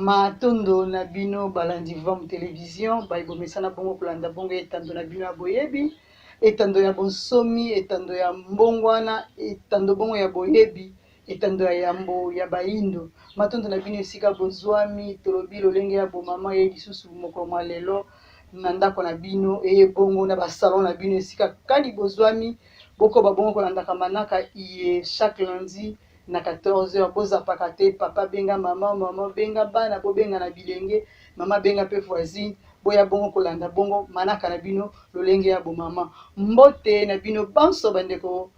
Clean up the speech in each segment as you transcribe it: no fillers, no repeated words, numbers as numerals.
Matondo na bino balandi Vam Television baye bomesana bongo kolanda bongo etando na bino ya boyebi, etando ya bonsomi, etando ya mbongwana, etando bongo ya boyebi, etando ya yambo ya bayindo. Matondo na bino esika bozwami, tolobi lolenge ya bomama ye lisusu mokolo mwa lelo na ndako na bino eye bongo na ba salon na bino esika kani bozwami, bokoba bongo kolandaka manaka iye chaque lundi na 14 heures bozapaka te papa benga maman maman benga bana bobenga na bilenge mama benga pe voisine boya bongo kolanda bongo manaka na bino lolenge ya bomama mbote na bino banso bandeko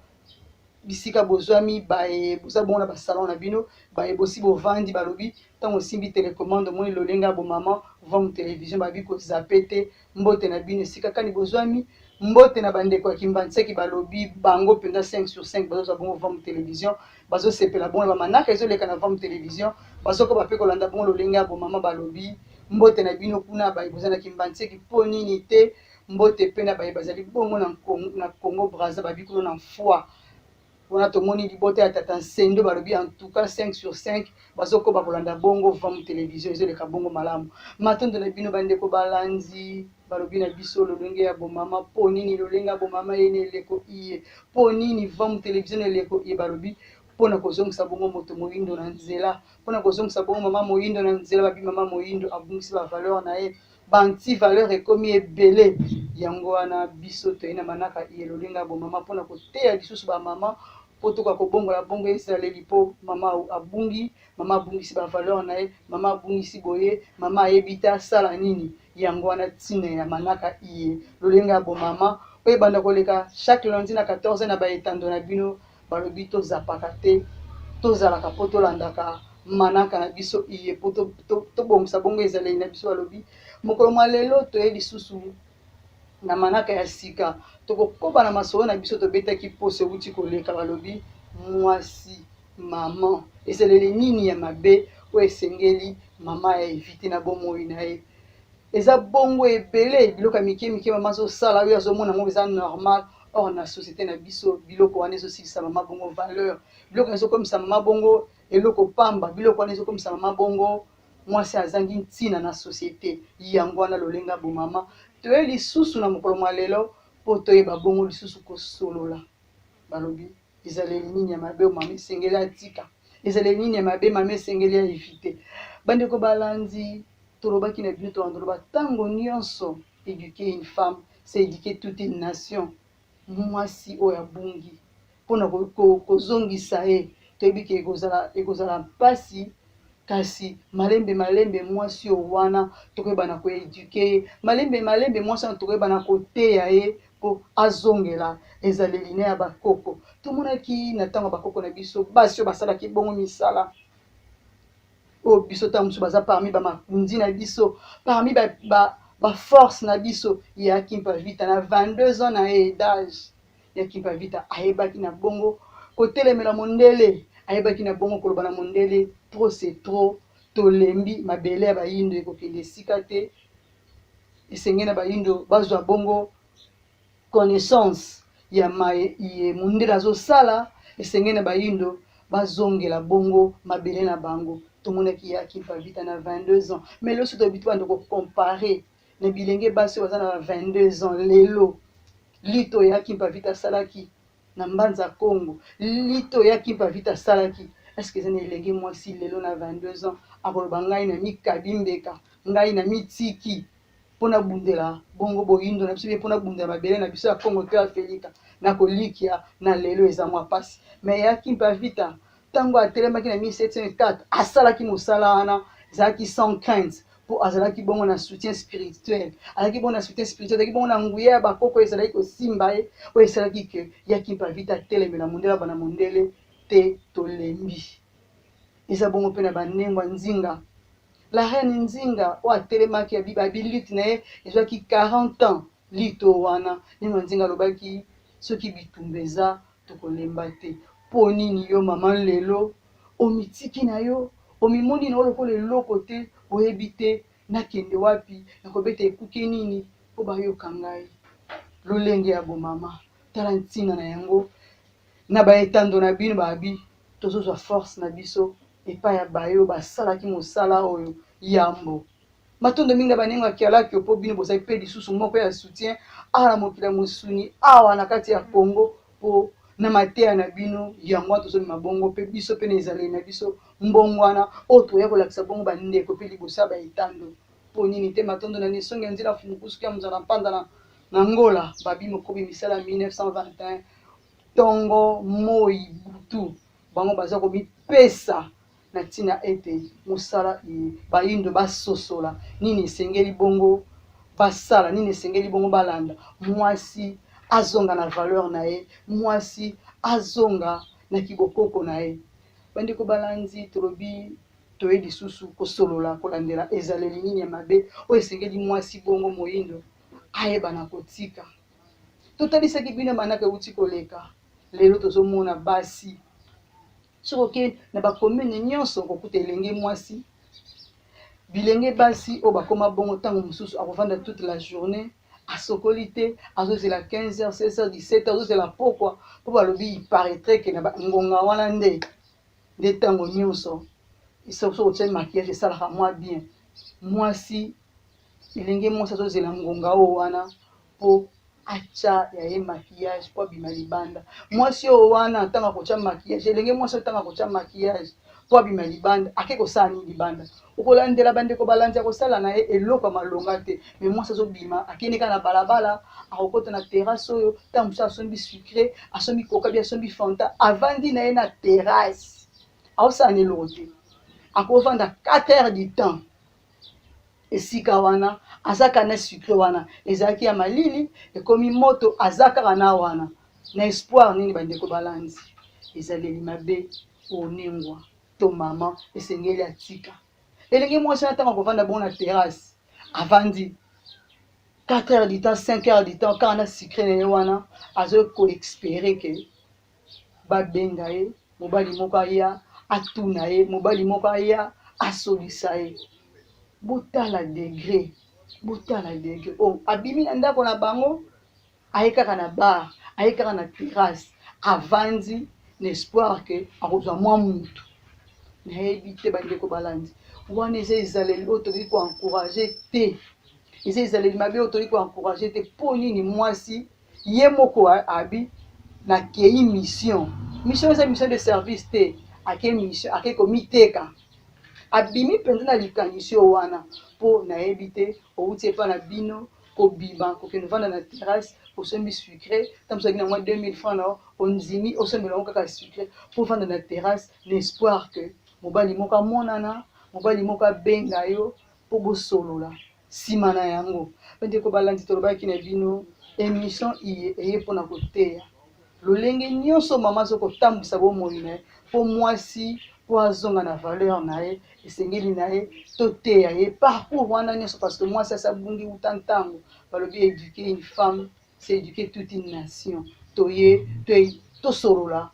bisika bozwami baye boza bongo na basalon na bino baye bosi bovandi balobi ntango osimbi telecommande omoni lolenge ya bomama vam television babi kozape te Mbote na bino esika kani bozwami. Mbote na bandeko ya Kimbanseke balobi bango mpenza 5 sur 5 bazozwa bongo Vam Television, bazosepela bongo na bamanaka ezoleka na Vam Television, bazokoba mpe kolanda bongo lolenge ya bomama balobi mbote na bino kuna baye boza na Kimbanseke mpo nini te mbote mpe na baye bazali bongo na Congo, na Congo Brazza babi kuna na Mfua wana tomoni libota ya tata Nsendo balobi en tout cas 5 sur 5 bazokoba kolanda bongo Vam Television ezoleka bongo malamu. Matondo na bino bandeko balandi balobi na biso lolenge ya bomama mpo nini lolenge ya bomama ye na eleko iye mpo nini Vam Television na eleko iye balobi mpo na kozongisa bongo moto moyindo na nzela mpo na kozongisa bongo mama moyindo na nzela babi mama moyindo abungisi ba valeur na ye ba anti valeur ekomi ebele yango wana biso toye na manaka iye lolenga ya bomama mpona koteya lisusu ba mama mpo tokoka kobongola bongo ezaleli mpo mama abungi mama abungisi ba valeur na ye mama abungisi boye mama ayebi te asala nini yango wana ntina ya manaka iye lolenga ya bomama oyo ebanda koleka chaque lundi na 14 na baetando na bino Balobi tozapaka te, tozalaka mpo tolandaka manaka na biso iye mpo tobongisa bongo ezaleli na biso. Balobi mokolo mwa lelo toye lisusu na manaka ya sika, tokokoba na masolo na biso tobetaki poso ewuti koleka. Balobi mwasi maman, ezaleli nini ya mabe oyo esengeli mama ya evite na bomoi na ye? Eza bongo ebele biloko ya mike mike mama azosala oyo azomona yango eza normal or na société na biso biloko wana ezosilisa mama bongo valeur, biloko ezokomisa mama bongo eloko pamba, biloko wana ezokomisa mama bongo mwasi azangi ntina na société. Yango wana lolenga bomama toye lisusu na mokolo mwa lelo mpo toyeba bongo lisusu kosolola. Balobi ezaleli nini ya mabe mama esengeli atika, ezaleli nini ya mabe mama esengeli a evite. Bandeko balandi, tolobaki na bino tobanda toloba ntango nyonso eduquer une femme c'est eduquer toute une nation. Mwasi oyo abungi mpona kozongisa ye toyebi ke ekozala ekozala mpasi, kasi malembe malembe mwasi oyo wana tokoyeba na koeduke ye malembe malembe mwasi wana tokoyeba na koteya ye mpo azongela ezaleli na ya bakoko. Tomonaki na ntango ya bakoko na biso basi oyo basalaki bongo misala oyo biso ntango mosusu baza parmi bamakundi na biso, parmi ba, ba, ba force na biso. Ya Kimpa Vita na 22 ans na ye d'âge, ya Kimpa Vita ayebaki na bongo kotelemela mondele, ayebaki na bongo koloba na mondele trop c'est trop, tolembi mabele ya bayindo ekokende esika te, esengeli na bayindo bazwa bongo connaissance ya maye iye mondele azosala, esengeli na bayindo bazongela bongo mabele na bango. Tomonaki ya Kimpa Vita na 22 ans, mais lelo soki toyebi tobanda kocompare na bilenge basi oyo baza na 22 ans lelo, lito ya Kimpa Vita asalaki na Mbanza Congo, lito ya Kimpa Vita asalaki, est-ce que eza na elenge mwasi lelo na 22 ans akoloba ngai na mikabi mbeka, ngai na mitiki mpo nabundela bongo boyindo na biso, mpo nabundela mabele na biso ya Congo to ya Afelika? Na kolikia na lelo eza mwa pasi. Mais ya Kimpa Vita ntango atelemaki na 1704 asalaki mosala wana ezalaki sans crainte, mpo azalaki bongo na soutien spirituel, azalaki bongo na soutien spirituel, azalaki bongo na nguya ya bakoko oyo ezalaki kosimba ye, oyo esalaki ke ya Kimpa Vita atelemela mondele, abana mondele te tolembi. Eza bongo mpe na banengwa Nzinga, la reine Nzinga oyo atelemaki abi babi lutte na ye ezwaki 40 ans. Lutte oyo wana Nengwa Nzinga alobaki soki bitumba eza tokolemba te. Mpo nini yo mama lelo omitiki na yo, omimoni na yo lokola eloko te, oyebi te nakende wapi, nakobeta ekuke nini mpo bayoka ngai? Lolenge ya bomama, tala ntina na yango na ba etando na bino babi tozozwa force na biso epai ya baye oyo basalaki mosala oyo. Yambo. Matondo mingi na banengo ya Kialakio mpo bino bozali mpe lisusu moko ya soutien awa na mokili ya mosuni awa na kati ya Congo mpo na mateya na bino. Yango wana tozomema bongo mpe biso mpe na ezaleli na biso mbongwana oyo toya kolakisa bongo bandeko mpe liboso ya baetando mpo nini te. Matondo na Nesongi ya Nzila Fumukusuki ya Mozala Mpanda na Angola babi mokobi misala 1921 tongo moi butu bango baza komipesa na ntina ete mosala bayindo basosola nini esengeli bongo basala, nini esengeli bongo balanda. Mwasi azonga na valeur na ye, mwasi azonga na kibokoko na ye. Bandeko balandi, tolobi toye lisusu kosolola kolandela ezaleli nini ya mabe oyo esengeli mwasi bongo moyindo ayeba na kotika. Totalisaki bino manaka euti koleka, lelo tozomona basi soki oke na ba commune nyonso okokuta elenge mwasi, bilenge basi oyo bakoma bongo ntango mosusu akovanda toute la journée asokoli te, azozela 15 h 16 h 17 h, azozela pokwa mpo balobi il paraîtrait que na ngonga wana nde ntango nyonso soki otie maquillage esalaka mwa bien. Mwasi elenge mwasi azozela ngonga oyo wana mpo atya ya ye maquillage mpo abima libanda. Mwasi oyo wana ntango akotya maquillage, elenge mwasi oyo ntango akotya maquillage mpo abima libanda, ake kosala nini libanda? Okolandela bandeko balandi akosala na ye eloko ya malonga te. Mais mwasi azobima akende kaka na balabala, akokota na terrasse oyo ntango mosusu asombi sucré, asombi coca bi asombi Fanta, avandi na ye na terrasse, aosala na eloko te, akovanda 4 heures du temps esika wana, aza kaka na sucré wana ezalaki ya malili ekomi moto, aza kaka na wana na espoir nini? Bandeko balandi, ezaleli mabe onengwa to mama esengeli atika. Elenge mwasi wana ntango akovanda bongo na terrasse, avandi 4 heures du temps, 5 heures du temps kaka na sucré na ye wana, azoki koespérer que babenga ye, mobali moko aya atuna ye, mobali moko aya asolisa ye. Botala degré, botala degré oyo abimi na ndako na bango, aye kaka na bar, aye kaka na terrasse, avandi na espoir que akozwa mwa mutu. Nayebi te bandeko balandi, wana eza ezaleli oyo tokoki koencourager te, eza ezaleli mabe oyo tokoki koencourager te. Mpo nini? Mwasi ye moko abi nakei mission, mission eza mission de service te, ake mission, ake komiteka, abimi mpenza na likanisi oyo wana. Mpo nayebi te, outi epa na bino, kobima kokende ovanda na terrasse, osombi sucré, ntango mosusu na mwa 2000 francs na ondimi osombela yango kaka sucré mpo ovanda na terrasse na espoir que mobali moko amonana, mobali moko abenga yo mpo bosolola. Nsima na yango, bandeko balandi, tolobaki na bino émission iye eye mpona koteya lolenge nyonso mama aza kotambwisa bomoi na ye. Mpo mwasi mpo azonga na valeur na ye, esengeli na ye toteya ye parcours wana nyonso, parce que mwasi asi abungi wuta ntango. Balobi éduquer une femme, c'est éduquer toute une nation. Toye tosolola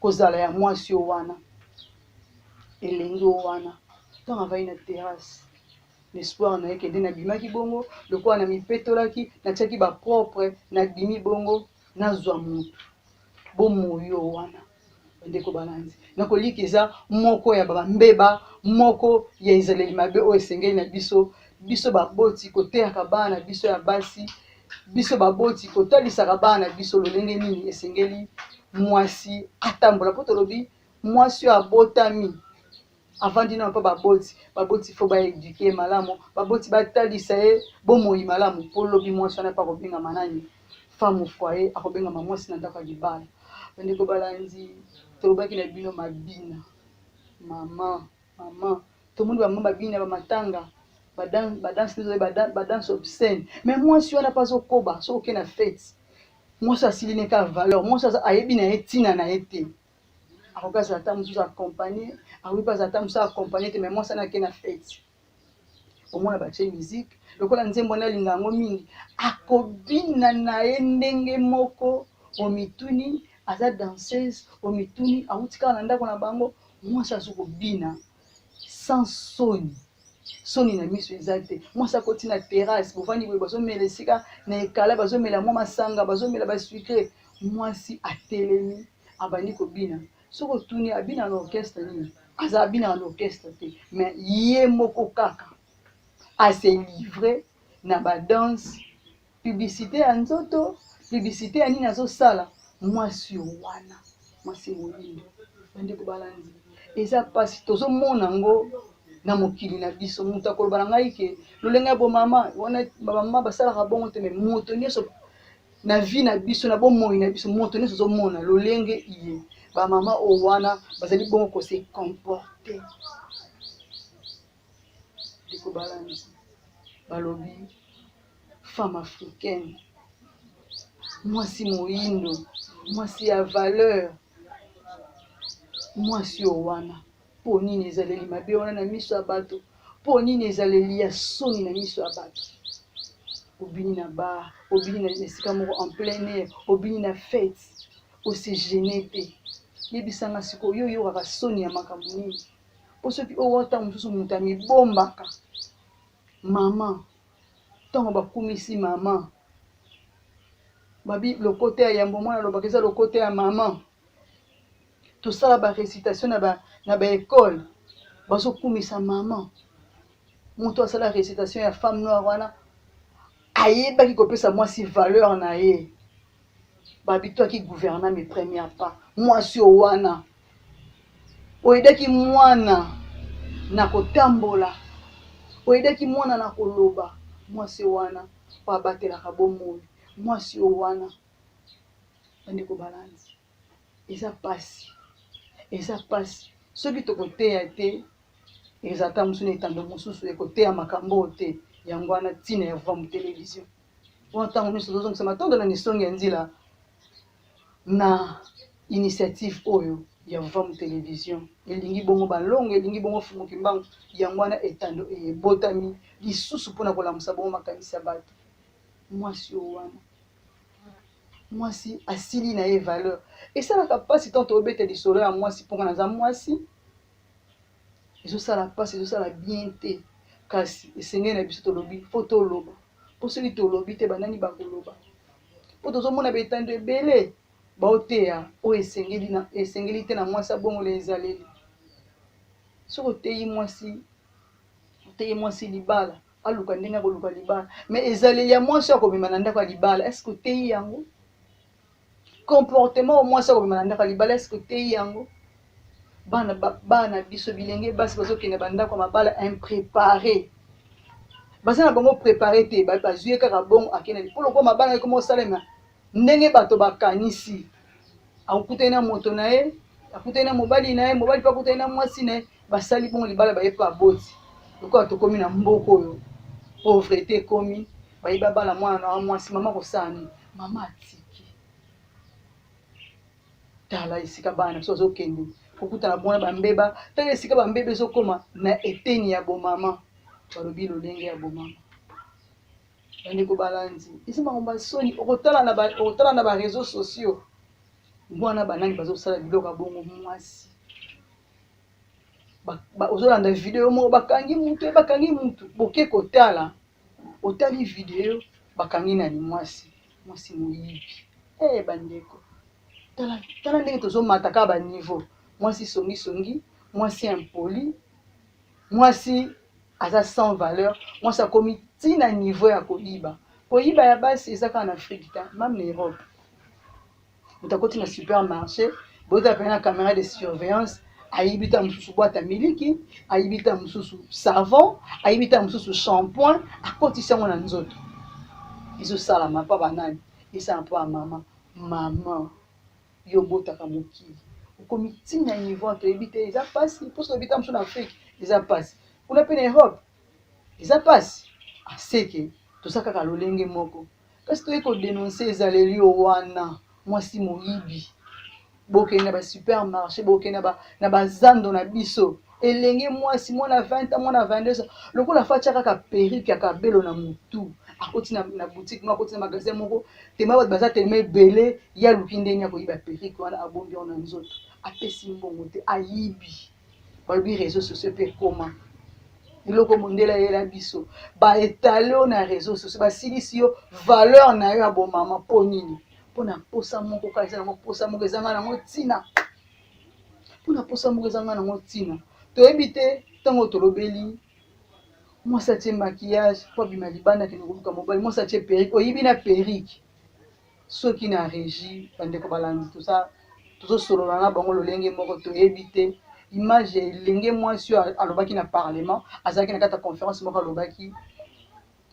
kozala ya mwasi oyo wana, elenge oyo wana ntango avandi na terrasse, l'espoir na ye kende nabimaki bongo lokola na mipetolaki, natiaki bapropre, nabimi bongo nazwa motu bomoi oyo wana. Bandeko balandi, nakoliki eza moko ya bambeba, moko ya ezaleli mabe oyo esengeli na biso, biso baboti, koteyaka bana na biso ya basi, biso baboti kotalisaka bana na biso lolenge nini esengeli mwasi atambola. Mpo tolobi mwasi oyo abotami avandi nano mpo baboti, baboti faut baéduquer malamu, baboti batalisa ye bomoi malamu, mpo lobi mwasi wana mpe akobengama nani? Femme au foyer, akobengama mwasi na ndako ya libala. Bandeko balandi, tolobaki na bino mabina mama mama, tomoni bamama babina bamatanga, badanse, badanse obscène. Mais mwasi wana mpe azokoba. Soki oke na fête, mwasi asili ne kaka valeur, mwasi ayebi na ye ntina na ye te. Akoki azala ata mosusu accompagne, akoki mpe azala ata mosusu accompagne te, mais mwasi wana ake na fête, omona batie musique lokola nzembo wana alinga yango mingi, akobina na ye ndenge moko omituni aza danseuse, omituni awuti kaka na ndako na bango. Mwasi aza kobina sans soni, soni na miso eza te. Mwasi akoti na terrasse, bovandi boye, bazomela esika na ekala, bazomela mwa masanga, bazomela basucré, mwasi atelemi, abandi kobina. Soki otuni abina na orchestre nini, aza abinaka na orchestre te, mais ye moko kaka. A se livrer na ba danse, publicite ya nzoto, publicite ya nini azosala. Mwasi wana, mwasi moyindo. Bandeko balandi, eza pasi tozomona yango na mokili na biso. Moto akoloba na ngai ke lolenge ya bomama wana, bamama basalaka bongo te, mais moto nyonso na vie na biso, na bomoi na biso, moto nyonso ozomona lolenge iye bamama oyo wana bazali bongo ko se comporter. Ndeko balandi, balobi femme africaine, mwasi moyindo, mwasi ya valeur, mwasi oyo wana, mpo nini ezaleli mabe wana na miso ya bato? Mpo nini ezaleli ya soni na miso ya bato? Obini na bar, obini na esika moko en plein air, obini na fête, ose gêner te. Yebisanga sikoyo, yo oyokaka soni ya makambo nini? Mpo soki oyo ntango mosusu moto amibombaka, mama, ntango bakumisi mama, babi lokota ya yambo mwana alobaka eza lokota ya mama. Tosala ba récitation na ba école, bazokumisa mama. Moto asala récitation ya femme noire wana ayebaki kopesa mwasi valeur na ye. Babi toi qui gouverne mes premiers pas, mwasi oyo wana oyedaki mwana na kotambola, oyedaki mwana na koloba, mwasi wana po abatelaka bomoi, mwasi oyo wana. Bandeko balandi, eza pasi, eza pasi. Soki tokoteya te, eza ata mosusu na etando mosusu ekoteya makambo oyo te. Yango wana ntina ya Vam Télévision. Wana ntango nyonso tozongisa matondo na misongi ya nzila na initiative oyo ya Vam Télévision. Elingi bongo balongo, elingi bongo Fumu Kimbangu. Yango wana etando ebotami lisusu mpona kolamusa bongo makanisi ya bato. Mwasi oyo wana, mwasi asili na ye valeur. Esalaka mpasi ntango tobeta lisolo ya mwasi, mponga naza mwasi, ezosala mpasi, ezosala bien te. Kasi esengeli na biso tolobi, fo toloba, mpo soki tolobi te, banani bakoloba? Mpo tozomona betando ebele baoteya oyo esengeli na esengeli te na mwasi abongola ezaleli. Soki oteyi mwasi, oteyi mwasi libala, aluka ndenge akoluka libala, mais ezaleli ya mwasi oyo akobima na ndako ya libala, est ce que oteyi yango? Comportement oyo mwasi akobima na ndako ya libala, est ce que oteyi yango? Bana, bana biso bilenge basi bazokende bandako ya mabala impréparé, baza na bango préparé te, bazwi ye kaka bongo, akende mpo lokola mabala ekoma osalema ndenge bato bakanisi. Akutani na moto na ye, akutani na mobali na ye, mobali mpe akutani na mwasi na ye, basali bongo libala, baye mpe aboti. Lokola tokomi na mboka oyo pauvreté ekomi, baye babala mwana na wa mwasi, mama kosala nini? Mama atiki. Tala esika bana na biso bazokende kokutana bona bambeba, tala esika bambeba ezokoma na eteni ya bomama. Balobi lolenge ya bomama. Bandeko balandi, eza makambo ya soni. Okotala na ba réseaux sociaux wana, banani bazosala biloko ya bongo? Mwasi ozolanda video moko, bakangi mutu, bakangi mutu, boke kotala, otali video, bakangi nani? Mwasi, mwasi moyibi. Bandeko, tala, tala ndenge tozomata kaka ba niveau. Mwasi songisongi, mwasi impoli, mwasi aza sans valeur, mwasi akomi ntina niveau ya koyiba. Koyiba ya basi eza kaka na Afrique te, même na Europe. Moto akoti na supermarché, bozala pene na caméra de surveillance, ayibi ta mosusu boîte ya miliki, ayibi ta mosusu savon, ayibi ta mosusu shampoing, akotisi yango na nzoto. Ezosalama mpa banani? Esala mpo ya mama. Mama, yo obotaka mokili, okomi ntina niveau toyebi te. Eza mpasi, mposo toyebi ta mosusu na Afrique eza mpasi, kuna mpe na Europe eza mpasi. Aseke toza kaka lolenge moko, kasi toyei kodénoncer ezaleli oyo wana, mwasi moyibi. Bokende na basupermarché, bokende na bazando na biso, elenge mwasi, mwana 20 ans, mwana 22 ans, lokola fatya kaka perruque ya kabelo na motu, akoti na boutique moko, akoti na magasin moko, tema bato baza telema ebele, ye aluki ndenge akoyiba perruque wana, abombi yango na nzoto, apesi mbongo te, ayibi. Balobi réseau sociaux mpe ekoma eloko mondele ayela biso, baetale oyo na réseau sociaux, basilisi yo valeur na yo ya bomama. Mpo nini? Mpona posa moko kaka, eza nango posa moko ezanga nango ntina, mpona posa moko ezanga nango ntina. Toyebi te ntango tolobeli. Mwasi atie maquillage po abima libanda akende koluka mobali, mwasi atie perruque, oyibi na perruque. Soki na regie bandeko balandi toza tozosolola na bango lolenge moko toyebi te image ya elenge mwasi oyo alobaki na parlement, azalaki na kati ya conférence moko, alobaki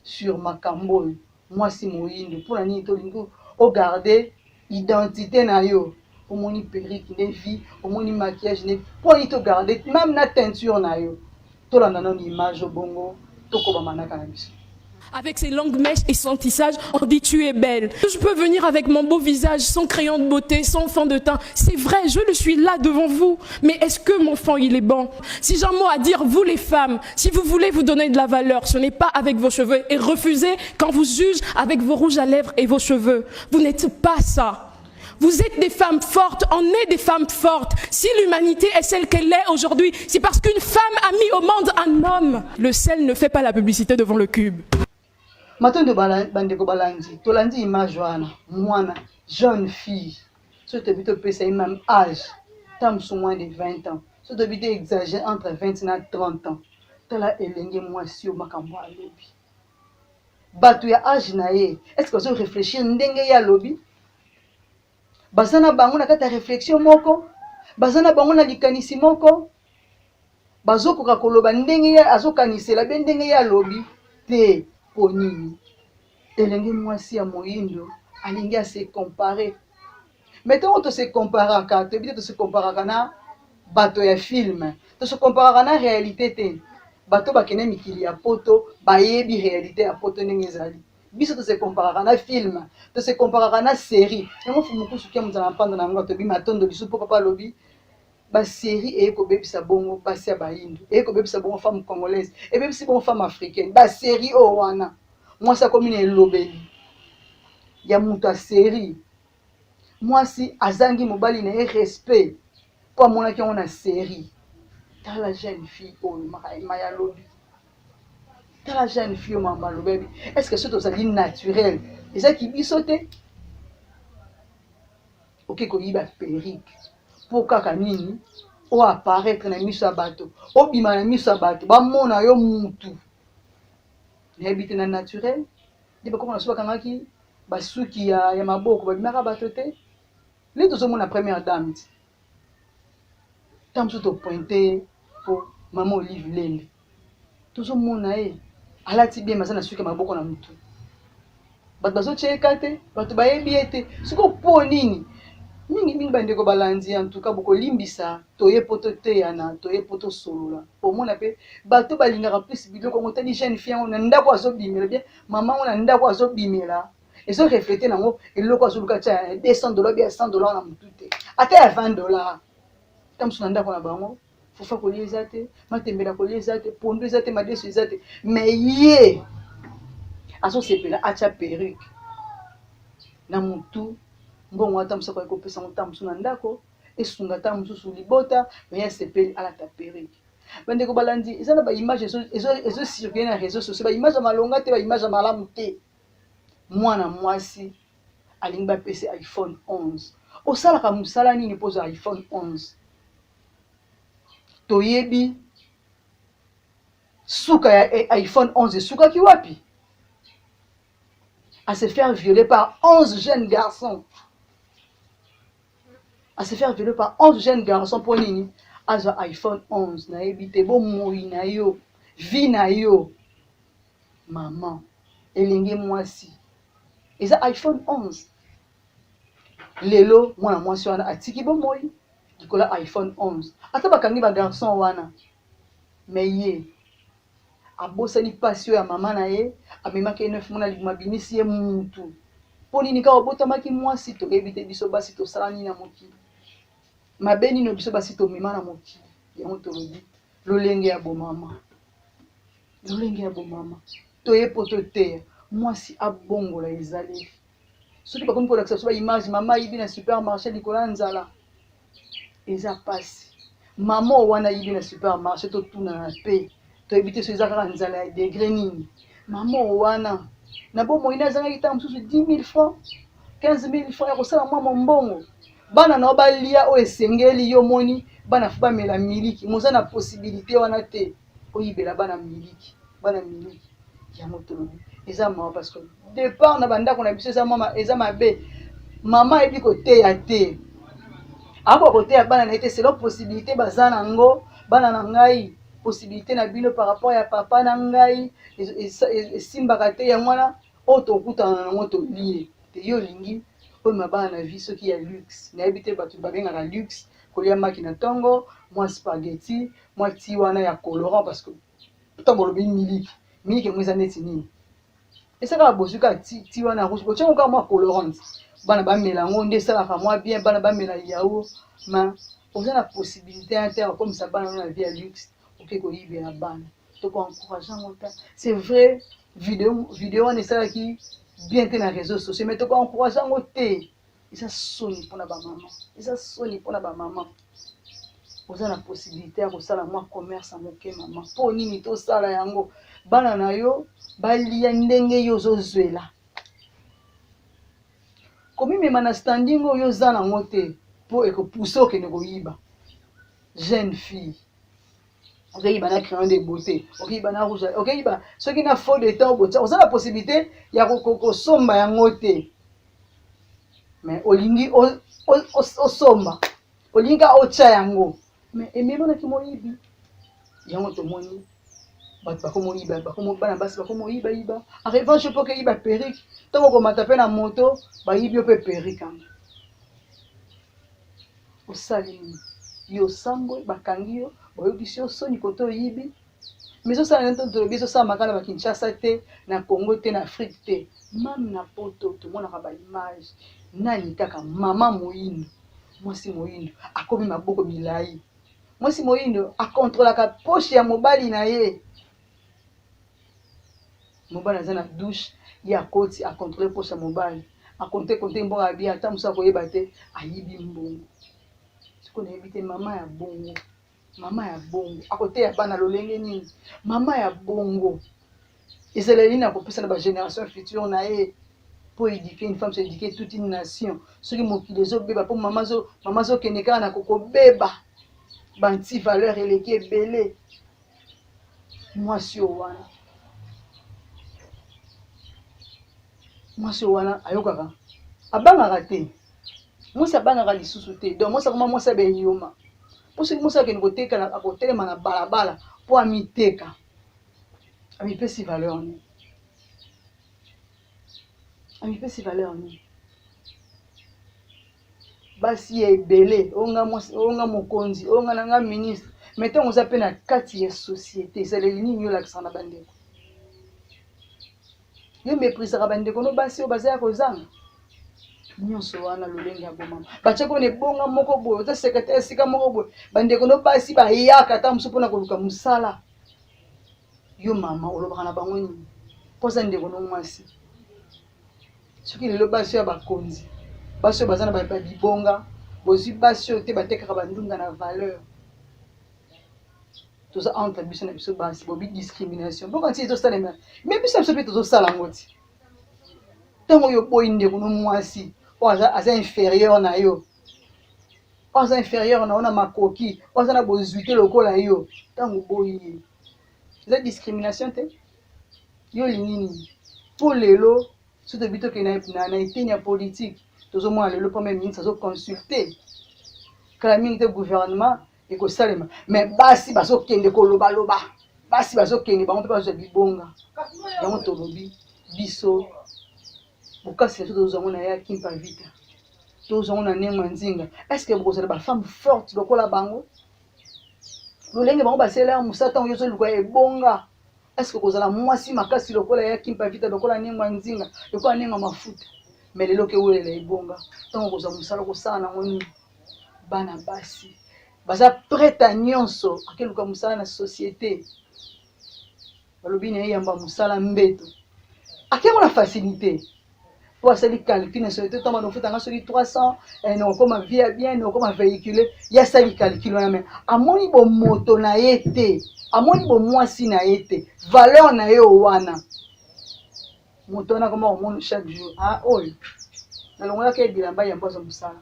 sur makambo oyo mwasi moyindo, mpona nini tolingi ogarde identité na yo? Omoni perruque nde vie, omoni maquillage nde, mpo nini togarde même na teinture na yo? Tolanda nano image obongo tokoba manaka na biso. Avec ses longues mèches et son tissage, on dit: tu es belle. Je peux venir avec mon beau visage, sans crayon de beauté, sans fond de teint. C'est vrai, je le suis là devant vous. Mais est-ce que mon fond, il est bon? Si j'ai un mot à dire, vous les femmes, si vous voulez vous donner de la valeur, ce n'est pas avec vos cheveux. Et refusez qu'on vous juge avec vos rouges à lèvres et vos cheveux. Vous n'êtes pas ça. Vous êtes des femmes fortes, on est des femmes fortes. Si l'humanité est celle qu'elle est aujourd'hui, c'est parce qu'une femme a mis au monde un homme. Le sel ne fait pas la publicité devant le cube. Matondo bandeko balandi, tolandi image wana. Mwana jeune fille, soki toyebi topesa ye même âge, ta mosu moins de 20 ans, soki toyebi te exagère, entre 20 na 30 ans. Tala elenge mwasi oyo, makambo alobi, bato ya âge na ye, est ce que bazo réfléchir ndenge ye alobi? Baza na bango na kati ya réflexion moko, baza na bango na likanisi moko, bazokoka koloba ndenge ye azokanisela be ndenge ye alobi te? Mpo nini elenge mwasi ya moyindo alingi ase comparer? Mais ntango tose comparaka, toyebi te, tose comparaka na bato ya film, tose comparaka na réalité te. Bato bakende mikili ya poto bayebi réalité ya poto ndenge ezali. Biso tose comparaka na film, tose comparaka na série. Yango fumukusu kia mozala mpanda na yango. Toyebi matondo lisu mpo papa alobi basérie eye kobebisa bongo basi ya bayindo, eye kobebisa bongo femme congolaise, ebebisi bongo femme africaine. Basérie oyo wana, mwasi akomi na elobeli ya moto ya série. Mwasi azangi mobali na ye respect mpo amonaki yango na série. Tala jeune fille oyo, maya alobi, tala jeune fille oyo, mama alobi, est ce que soki tozali naturel ezaki biso te? Oke koyiba perruque mpo kaka nini? Oyo apparaître na miso ya bato, obima na miso ya bato, bamona yo mutu. Nayebi te, na naturel nde bakoma na so bakangaki basuki ya maboko, babimaka bato te. Nde tozomona première dame ti ntango mosusu topointe mpo mama Olive Lembe, tozomona ye alati bien, aza na suki ya maboko na motu, bato bazotyeka te, bato bayebi ye te. Sikoyo mpo nini mingimingi, bandeko balandi, en tout cas bokolimbisa, toye mpo toteyana, toye mpo tosolola. Omona mpe bato balingaka plus biloko yango. Tali jeune fille yango na ndako azobimela bien, mama yango na ndako azobimela, ezorefléter nango eloko azoluka tia ya 200 $ bia 100 $ na motu te, ata ya 20 $. Ta mosu na ndako na bango fufa kolia eza te, matembela kolia eza te, pondu eza te, madeso eza te, mais ye azosepela atya perruque na motu. Mbongo ata mosu akoki kopesa ngo ta mosu na ndako, esunga ta mosusu libota, mais ye asepeli alata perruque. Bandeko balandi, eza na baimage ezocircule na réseau sociaux, baimage ya malonga te, baimage ya malamu te. Mwana mwasi alingi bapesa iPhone 11. Osalaka mosala nini mpo ozwa iPhone 11? Toyebi suka ya iPhone 11 esukaki wapi: à se faire violer par 11 jeunes garçons, à se faire violer par 11 jeunes garçons. Mpo nini azwa iPhone 11? Nayebi te, bomoi na yo, vie na yo, mama elenge mwasi, eza iPhone 11? Lelo mwana mwasi wana atiki bomoi likolo ya iPhone 11. Ata bakangi bagarçon wana, mais ye abosani mpasi oyo ya mama na ye amemaki ye 9 mois na libumu, abimisi ye mutu. Mpo nini kaka obotamaki mwasi? Toyebi te biso basi tosala nini na mokili, mabe nini biso basi tomema na mokili. Yango tolobi lolenge ya bomama, lolenge ya bomama. Toye po toteya mwasi abongola ezaleli. Soki bakomi kolakisa biso baimage, mama ayibi na supermarché likolo ya nzala, eza mpasi. Mama oyo wana ayibi na supermarché, totunana mpe toyebi te so eza kaka nzala ya degré nini. Mama oyo wana na bomoi nde azangaki ntango mosusu 10 000 francs, 15 000 francs ya kosala mwa mombongo, bana na yo balia oyo esengeli. Yo moni bana faut bamela miliki, moza na possibilité wana te, oyibela bana miliki. Bana miliki yango tolobi eza mawa parce que départ na bandako na biso eza mama, eza mabe. Mama ayebi koteya te, akoka koteya bana na ye te selon possibilité baza nango. Bana na ngai, possibilité na bino par rapport ya papa na ngai esimbaka te. Yango wana oyo tokutana na yango tolie te. Yo olingi oyema bana na vie soki ya luxe, nayebi te. Bato babengaka luxe kolia maki na ntongo, mwa spaghetti, mwa ti wana ya colorant, parce que ntango olobi miliki, miliki yango eza neti nini? Eza kaka bozwi kaka ti, ti wana rouge, botiango kaka mwa colorant, bana bamela yango nde esalaka mwa bien. Bana bamela yaourt, ma oza na possibilité ya te ya kokomisa bana no na vie ya luxe, oke koyibela bana. Tokoencourage yango te. C'est vrai, video wana esalaki bien te na réseaux sociaux, mais tokoencourage yango te. Eza soni mpona bamama, eza soni mpona bamama. Oza na possibilité ya kosala mwa commerce ya moke, mama, mpo nini tosala yango? Bana na yo balia ndenge yo ozozwela komimema na standing oyo oza nango te, mpo ekopuse okende koyiba. Jeune fille, okeyiba na crayon de beauté, okeyiba na rouge, okeyiba soki na fond de teint obotia, oza na possibilité ya kosomba yango te, mais olingi osomba, olingi kaka otya yango, mais ememonaki moyibi yango. Tomoni bato bakomoyiba, bana basi bakomoyibayiba. En revanche, mpo okeyiba perruque, ntango okomata mpe na moto, bayibi yo mpe perruque yango. Osali nini? Yo osambwe, bakangi yo, bayokisi yo soni kote oyibi. Mais ezosala nini? Tolobi ezosalamaka na bakinshasa te, na Congo te, na Afrique te, même na Poto tomonaka baimage. Nani kaka mama moyindo, mwasi moyindo akomi maboko milai, mwasi moyindo akontrolaka poche ya mobali na ye. Mobali aza na douche, ye akoti, akontrole poche ya mobali, akonte konte mbongo abi, ata mosu akoyeba te, ayibi mbongo. Sikoyo nayebi te, mama ya bongo, mama ya bongo akoteya bana lolenge nini? Mama ya bongo, ezaleli nini akopesa na bagénération future na ye? Mpo éduquer une femme, c'est éduquer toute une nation. Soki mokili ezobeba mpo mama azokende kaka na kokobeba, banti valeur eleki ebele. Mwasi oyo wana, mwasi oyo wana ayokaka, abangaka te. Mwasi abangaka lisusu te. Donc mwasi akoma mwasi abeyoma, mpo soki mwasi akende koteka, akotelema na balabala mpo amiteka, amipesi valeur nini? Amipesi valeur nini? Basi ya ebele, onga mwasi, onga mokonzi, onga na nga ministre, mais ntango oza mpe na kati ya société, ezaleli nini yo olakisaka na bandeko? Yo méprisaka bandeko no basi oyo baza ya kozanga nyonso wana. Lolenge ya bomama batiaki wana, ebonga moko boye, oza secrétaire esika moko boye, bandeko no basi bayaka ata mosusu mpona koluka mosala. Yo mama, olobaka na bango nini? Mpo aza ndeko no mwasi. Soki lelo basi oyo ya bakonzi, basi oyo baza na babibonga, bozwi basi oyo te batekaka bandunda na valeur, toza entre biso na biso basi, bobi discrimination mboka nti ezosalema, mais biso na biso mpe tozosala yango. Ti ntango oyo oboyi ndeko no mwasi oyo aza inférieur na yo, oyo aza inférieur na yo na makoki, oyo aza na bozwi te lokola yo, ntango oboyi ye, eza discrimination te? Yo olingi nini? Mpo lelo so toyebi, tokende na eteni ya politique, tozomona lelo premier ministre azoconsulte. Kala mingi te gouvernement ekosalema, mais basi bazokende kolobaloba, basi bazokende, bango mpe bazwa bibonga. Yango tolobi biso bokasi na biso, tozwa yango na ya Kimpa Vita, tozwa yango na ndenge ya Nzinga. Est ce que bokozala bafemme forte lokola bango, lolenge bango basalelaka mosala? Ntango yo ozoluka ebonga, est ce que kozala mwasi makasi lokola ya Kimpa Vita, lokola ndenge ya Nzinga, lokola ndenge ya mafuta? Mais lelo ke welela ebonga, ntango kozwa mosala, kosala nango nini? Bana basi baza prête nyonso, akeluka mosala na société, balobi na ye yamba mosala mbeto, akengo na facilité po asali calcul na société: ntango banofutanga soki 300, nakokoma vie ya bien, nakokoma véhicule. Ye asali calcul wana, mais amoni bomoto na ye te, amoni bomwasi na ye te, valeur na ye wana. Moto wana akoma komona chaque jour: ah, oyo nalongolaki ye bilamba yambo aza mosala.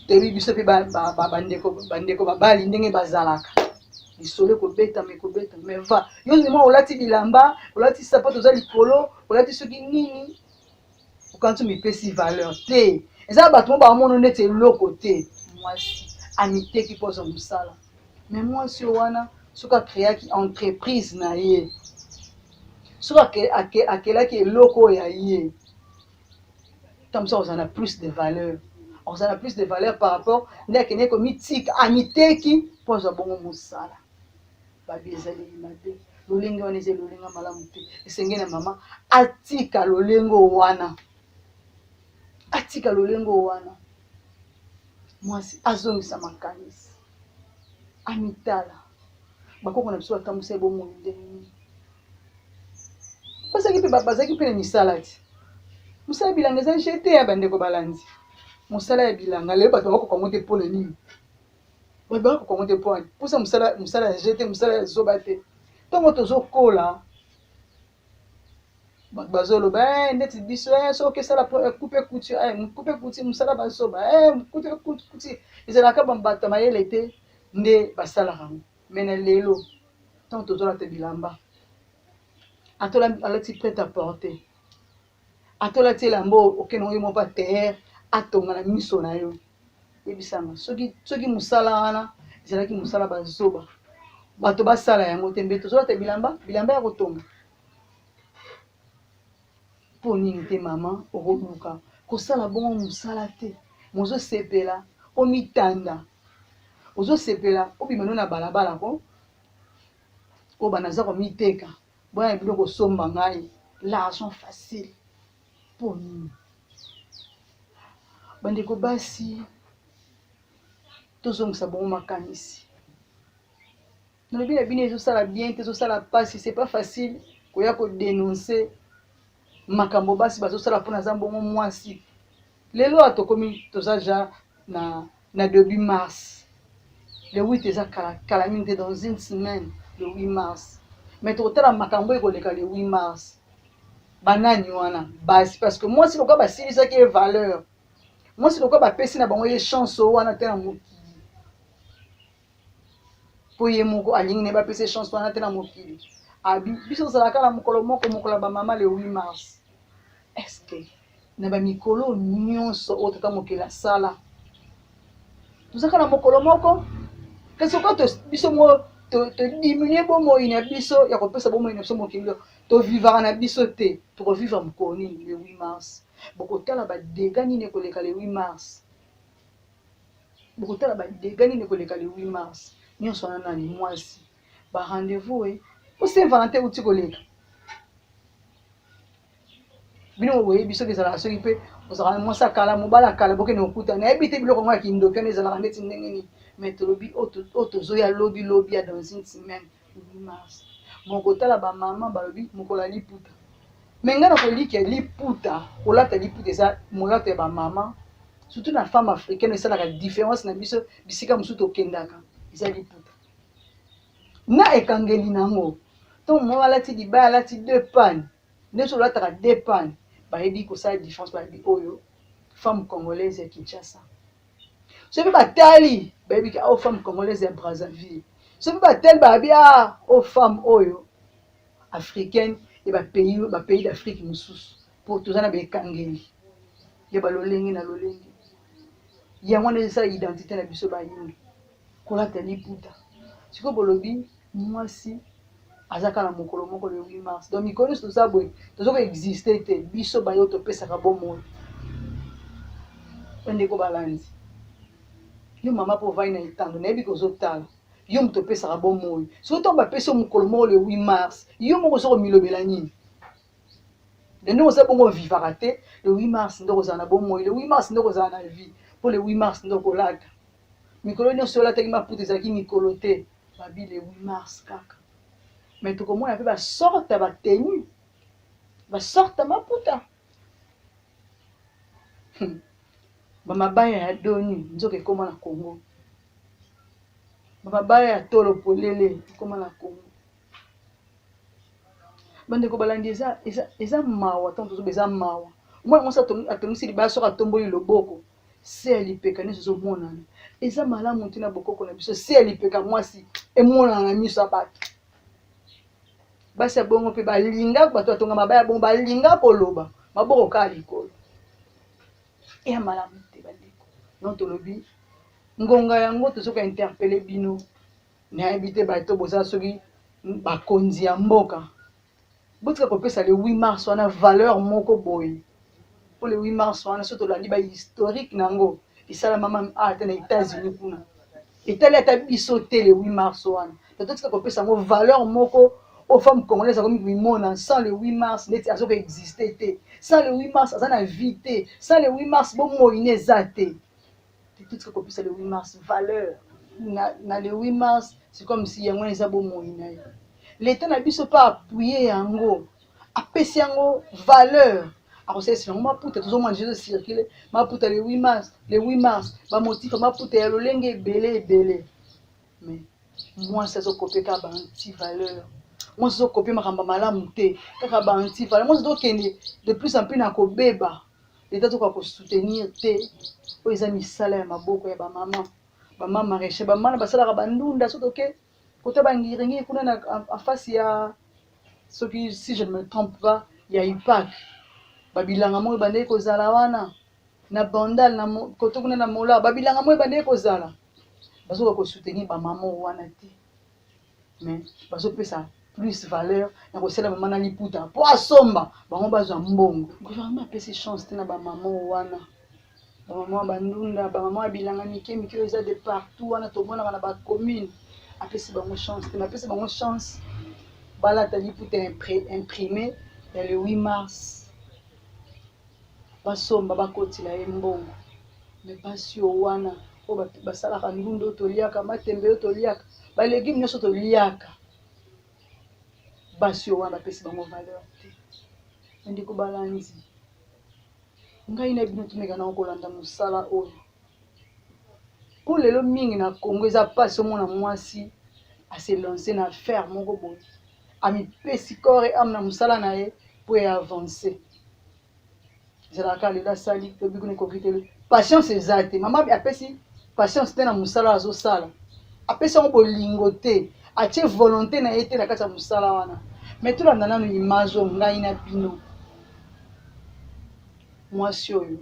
Toyebi biso mpe bandeko babali ndenge bazalaka. Lisolo ekobetama, ekobetama, mais va yo ndima olati bilamba, olati sapato, oza likolo, olati soki nini, okanisi omipesi valeur te. Eza bato mo bamona neti eloko te. Mwasi amiteki mpo azwa mosala, mais mwasi oyo wana, soki acréaki entreprise na ye, soki akelaki eloko oyo ya ye, ntango mosusu akozala na plus de valeur, akozala na plus de valeur par rapport nde akendeki komitika, amiteki mpo azwa bongo mosala. Babi ezaleli mabe, lolenge wana eza lolenge malamu te. Esengeli na mama atika lolenge wana, atika lolenge wana. Mwasi azongisa makanisi, amitala. Bakoko na biso batambwisa ye bomoi ndenge nini? Bazalaki mpe, bazalaki mpe na misala ti mosala ya bilanga eza jete ya bandeko balandi. Mosala ya bilanga lelo bato bakoka yango te. Mpona nini bato bakoka yango te? Mpo mposa mosala, mosala ya jete, mosala ya zoba te. Ntongo tozokola, bato bazoloba neti biso, soki okesala coupe couture, coupe couture mosala bazoba, coupe couture ezalaka bato ya mayele te nde basalaka yango. Mais na lelo, ntango tozolata bilamba, ata alati prêt à porter, ata olati elamba, okende oyo moko tailleur atonga na miso na yo, yebisanga soki mosala wana ezalaki mosala bazoba, bato basala yango te, mbe tozolata bilamba, bilamba ya kotonga. Mpo nini te mama okoluka kosala bongo mosala te? Mozosepela omitanda, ozosepela obima no na balabala ko oyo banaza komiteka, boya na bino kosomba ngai, l'argent facile. Mpo nini, bandeko basi, tozongisa bongo makanisi? Nalobi na bino, ezosala bien te, ezosala mpasi. C'est pas facile koya kodénoncer makambo basi bazosala, mpona aza mbongo mwasi. Lelo awa tokomi, toza ja na début mars. Le 8 eza kala, kala mingi te, dans une semaine, le 8 mars. Mais tokotala makambo ekoleka le 8 mars. Banani wana? Basi. Parce que mwasi, lokola basilisaki ye valeur, mwasi lokola bapesi na bango ye chance wana te na mokili, mpo ye moko alingi na ye bapesa ye chance wana te na mokili. Abi biso tozalaka na mokolo moko, mokolo ya bamama, le 8 mars. Est-ce que na bamikolo nyonso oyo tata mokili asala, tozalaka na mokolo moko? Kasi oka biso mo todiminue bomoi na biso ya kopesa bomoi na biso mokili, tovivaka na biso te. Tokovivre mokolo nini? Le 8 mars. Bokotala badégâts nini ekoleka le 8 mars. Bokotala badégâts nini ekoleka le 8 mars. Nyonso wana nani? Mwasi. Barendez-vous e po Saint Valentin euti koleka. Bino boyebi soki ezalaka, soki mpe ozalaka mwasi akala, mobali akala, bokende kokuta, nayebi te biloko yango ya kindoki wana ezalaka ndeti ndenge nini. Mais tolobi oyo tozoya lobi lobi ya dans une semaine, 8 mars. Mokotala bamama balobi mokolo ya liputa. Mais ngai na kolikia liputa, kolata liputa eza molato ya bamama, surtout na femme africaine. Esalaka différence na biso bisika mosusu tokendaka, eza liputa na ekangeli nango. Ntongo moko alati libaya, alati deux pagnes, nde so olataka deux pagnes, bayebi kosala différence, bayebi oyo femme congolaise ya Kinshasa. Soki batali, bayebi ke oyo femme congolaise ya Brazzaville. Soki batali, bayebi a oyo femme oyo africaine ya bapays d'Afrique mosusu, mpo toza na baekangeli ya balolenge na lolenge. Yango wana ezosala identité na biso bayingi, kolata liputa. Sikoyo bolobi mwasi aza kaka na mokolo moko, le 8 mars. Donc mikolo nyonso toza boye, toza koexiste te, biso bayo topesaka bomoi. Bandeko balandi, yo mama mpo ovandi na etando, nayebi kozotala yo, moto opesaka bomoi. Soki ntango bapesi yo mokolo moko, le 8 mars, yo moko oza komilobela nini? Na ndenge oza bongo, ovivaka te le 8 mars nde kozala na bomoi, le 8 mars nde kozala na vie, mpo le 8 mars nde okolata. Mikolo nyonso olataki maputa ezalaki mikolo te. Babi le 8 mars kaka, mais tokomona mpe basorte ya batenue, basorte ya maputa, bamabaya ya doni nzoka ekóma na Congo, bamabaya ya tolo polele ekóma na Congo. Bandeko balandi, eza mawa. Ntango tozoba, eza mawa. Omwana mwasi atongisi libaya, soki atomboli loboko, se ya lipeka nyonso ezomonana. Eza malamu ntina bokoko na biso, se ya lipeka mwasi. Emonana na miso ya bato. Basi ya bongo mpe balinga bato batonga mabaya bongo balinga koloba maboko kaka likolo. Eya malamu te bandeko. Donc tolobi ngonga yango tozo ko interpeller bino. Nayebi te bato boza soki bakonzi ya mboka. Botika kopesa le 8 mars wana valeur moko boye. Po le 8 mars wana soki tolandi ba historique na yango esalama meme awa te na Etats-Unis kuna. Etali ata biso te le 8 mars wana. Donc totika kopesa yango valeur moko oyo femme congolaise akomi komimona sans le 8 mars neti azo ko exister te. Sans le 8 mars aza na vie te. Sans le 8 mars bomoi ne eza te. Totika kopesa le 8 mars valeur. Na le 8 mars c'est comme si yango wana eza bomoi na ye. L'Etat na biso pe appuyer yango, apesi yango valeur. Akosalisa yango maputa, tozomona dejà ezo circuler maputa le 8 mars, le 8 mars, ba motifs ya maputa ya lolenge ebele ebele. Mais mwasi azo copier kaka ba anti valeur. Mwasi azo copier makambo ya malamu te, kaka ba anti valeur. Mwasi azokende de plus en plus na kobeba. L'Etat azokoka ko soutenir te oyo eza misala ya maboko ya ba mama, ba mama maraichers, ba mama basalaka ba ndunda soki toke kota ba ngiringiri kuna na en face ya soki si je ne me trompe pas ya UPAC, ba bilanga moko ebandaki kozala wana na Bandal na kote kuna na Mola, ba bilanga moko ebandaki kozala, bazokoka ko soutenir ba mama wana te, mais bazopesa plus valeur na kosala mama na liputa po asomba bango bazwa mbongo. Gouvernement apesi chance te na ba mama wana, ba mama ya bandunda, ba mama ya bilanga mike mike oyo eza de partout wana tomonaka na ba commune, apesi bango chance te, mais apesi bango chance balata liputa imprimé ya le 8 mars, basomba bakotela ye mbongo. Mais basi oyo wana oyo basalaka ndunda oyo toliaka, matembe oyo toliaka, ba legumes nyonso toliaka, basi oyo wana bapesi bango valeur te. Bandeko balandi ngai na bino, tomeka na kolanda mosala oyo po lelo mingi na Congo eza mpasi omona mwasi ase lancer na affaire moko boye, amipesi corps et âme na mosala na ye po e avancer. Ezalaka lelo asali lobi kuna ekoki te, patience eza te. Mama apesi patience te na mosala azosala, apesi yango bolingo te, atie volonté na ye te na kati ya mosala wana. Mais tolanda nanu image oyo ngai na bino. Mwasi oyo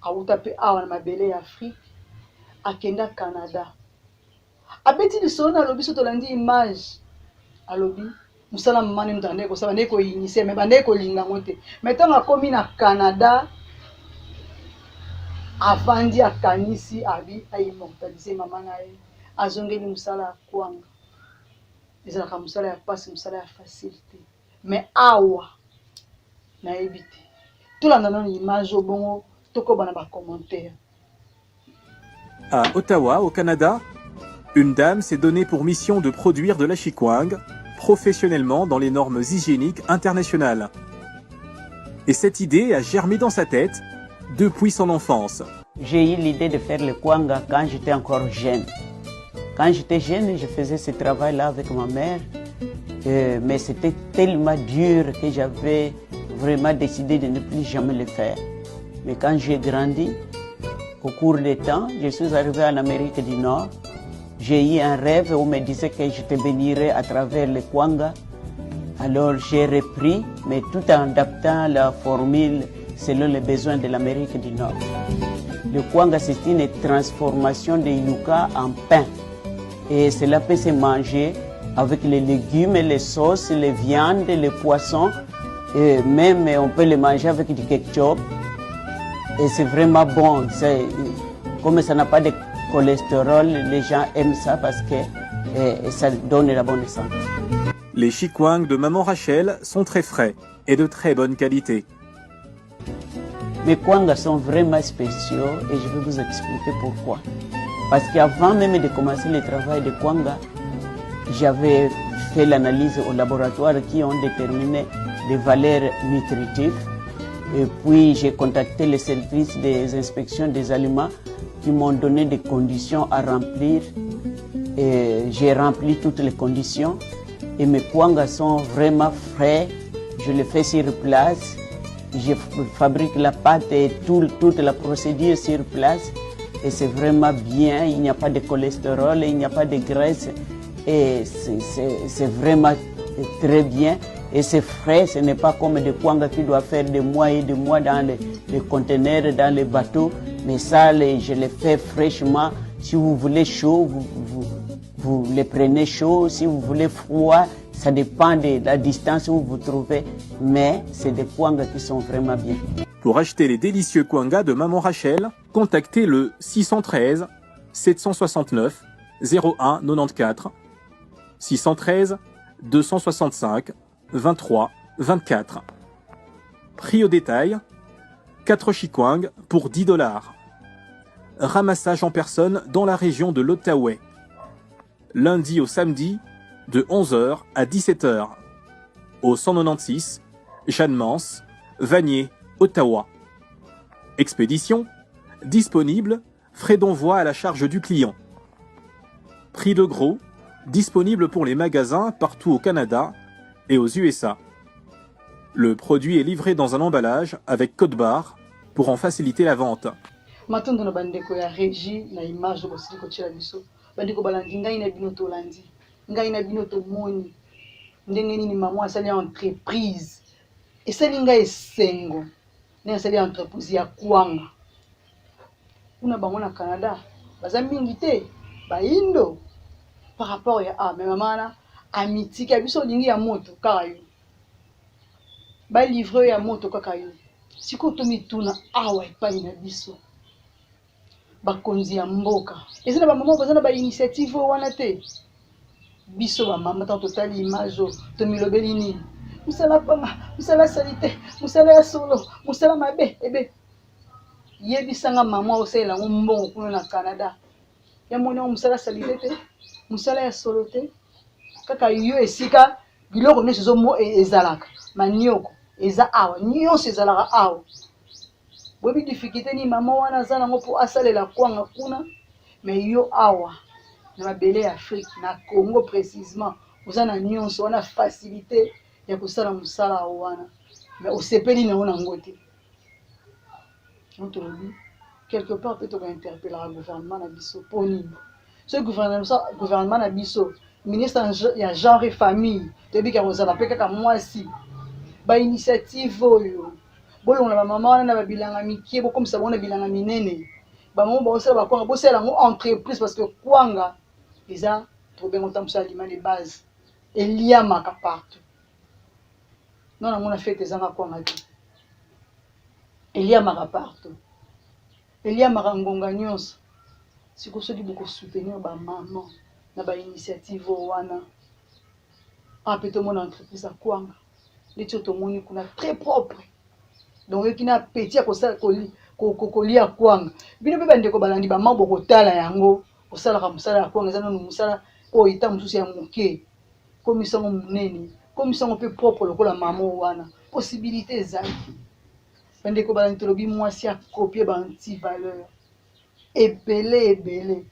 awuta pe awa na mabele ya Afrique, akenda Canada, abeti lisolo na alobi, so tolandi image, alobi mosala mama nde moto andeki kosala, bandeki koinitier mais bandeki kolinga yango te. Mais ntango akomi na Canada, avandi akanisi abi aimmortaliser mama na ye, azongeli mosala ya kwanga. Ezalaka mosala ya pasi, mosala ya facile te. Mais awa nayebi te, tolanda nano image oyo bongo tokoba na ba commentaire. À Ottawa, au Canada, une dame s'est donnée pour mission de produire de la chikwangue professionnellement dans les normes hygiéniques internationales. Et cette idée a germé dans sa tête depuis son enfance. J'ai eu l'idée de faire le kwanga quand j'étais encore jeune. Quand j'étais jeune, je faisais ce travail-là avec ma mère, mais c'était tellement dur que j'avais vraiment décidé de ne plus jamais le faire. Mais quand j'ai grandi, au cours des temps, je suis arrivé en Amérique du Nord. J'ai eu un rêve où on me disait que je te bénirais à travers le kwanga. Alors j'ai repris, mais tout en adaptant la formule selon les besoins de l'Amérique du Nord. Le kwanga, c'est une transformation de yucca en pain. Et cela peut se manger avec les légumes, les sauces, les viandes, les poissons. Et même on peut le manger avec du ketchup. Et c'est vraiment bon. Comme ça n'a pas de cholestérol, les gens aiment ça parce que ça donne la bonne santé. Les chikwangues de Maman Rachel sont très frais et de très bonne qualité. Mes kwangas sont vraiment spéciaux et je vais vous expliquer pourquoi. Parce qu'avant même de commencer le travail de kwanga, j'avais fait l'analyse au laboratoire qui ont déterminé les valeurs nutritives. Et puis j'ai contacté les services des inspections des aliments qui m'ont donné des conditions à remplir. Et j'ai rempli toutes les conditions. Et mes kwangas sont vraiment frais. Je les fais sur place. Je fabrique la pâte et toute la procédure sur place. Et c'est vraiment bien. Il n'y a pas de cholestérol, il n'y a pas de graisse. Et c'est vraiment très bien. Et c'est frais, ce n'est pas comme des kwanga qui doivent faire des mois et des mois dans les conteneurs, dans les bateaux. Mais ça, je les fais fraîchement. Si vous voulez chaud, vous les prenez chaud. Si vous voulez froid, ça dépend de la distance où vous vous trouvez. Mais c'est des kwanga qui sont vraiment bien. Pour acheter les délicieux kwanga de Maman Rachel, contactez le 613 769 01 94 613 265 23 24. Prix au détail, 4 chikwang pour 10 $. Ramassage en personne dans la région de l'Outaouais. Lundi au samedi, de 11h à 17h. Au 196, Jeanne Mance, Vanier, Ottawa. Expédition disponible, frais d'envoi à la charge du client. Prix de gros, disponible pour les magasins partout au Canada et aux USA. Le produit est livré dans un emballage avec code barre pour en faciliter la vente. Matondo na bandeko ya régie na image oyo bosili kotiela biso. Bandeko balandi, ngai na bino tolandi, ngai na bino tomoni ndenge nini mama asali entreprise. Esali ngai esengo ndenge asali entreprise ya kwanga kuna. Bango na Canada baza mingi te, bayindo par rapport ya a, mais mama wana amitiki ya biso. Olingi ya moto kaka yo, balivre oyo ya moto kaka yo. Sikoyo tomituna, awa epai na biso, bakonzi ya mboka, eza na bamama baza na bainitiative oyo wana te? Biso bamama, ntango totali image oyo, tomilobeli nini? Mosala panga, mosala sali te, mosala ya solo, mosala mabe. Ebe yebisanga, mama osalela yango mbongo kuna na Canada, ya moni yango mosala sali te te, mosala ya solo te. Kaka yo, esika biloko nyonso ezalaka, manioko eza awa, nyonso ezalaka awa. Boyebi difficulté nini mama wana aza nango mpo asalela kwanga kuna? Mais yo awa na mabele ya Afrique, na Congo précisement, oza na nyonso wana, facilité ya kosala mosala wana, mais osepeli nango nango te. Donc tolobi quelque part mpe tokointerpelaka gouvernement na biso. Mpo nini? Soki gouvernement na biso, ministre ya Genre et Famille, toyebi ka kozala mpe kaka mwasi, bainitiative oyo, bolongola bamama wana na babilanga mike, bokomisa bango na bilanga minene. Bamama baosala bakwanga, bosala yango entreprise, parce que kwanga eza, tobenga otambusa, aliment de base, eliamaka partout. Non, namona fête ezanga kwanga te. Eliamaka partout, eliamaka ngonga nyonso. Sikoyo soki bokosoutenir bamama na bainitiative oyo wana, awa mpe tomona entreprise ya kwanga neti oyo tomoni kuna, très propre. Donc oyoki na appétit ya kolia kwanga. Bino mpe bandeko balandi, bama bokotala yango, osalaka mosala ya kwanga, eza nanu mosala oyo eta mosusu ya moke, komisango monene, komisango mpe propre lokola mama wana. Possibilité ezali. Bandeko balandi, tolobi mwasi akopie ba anti valeur ebele ebele.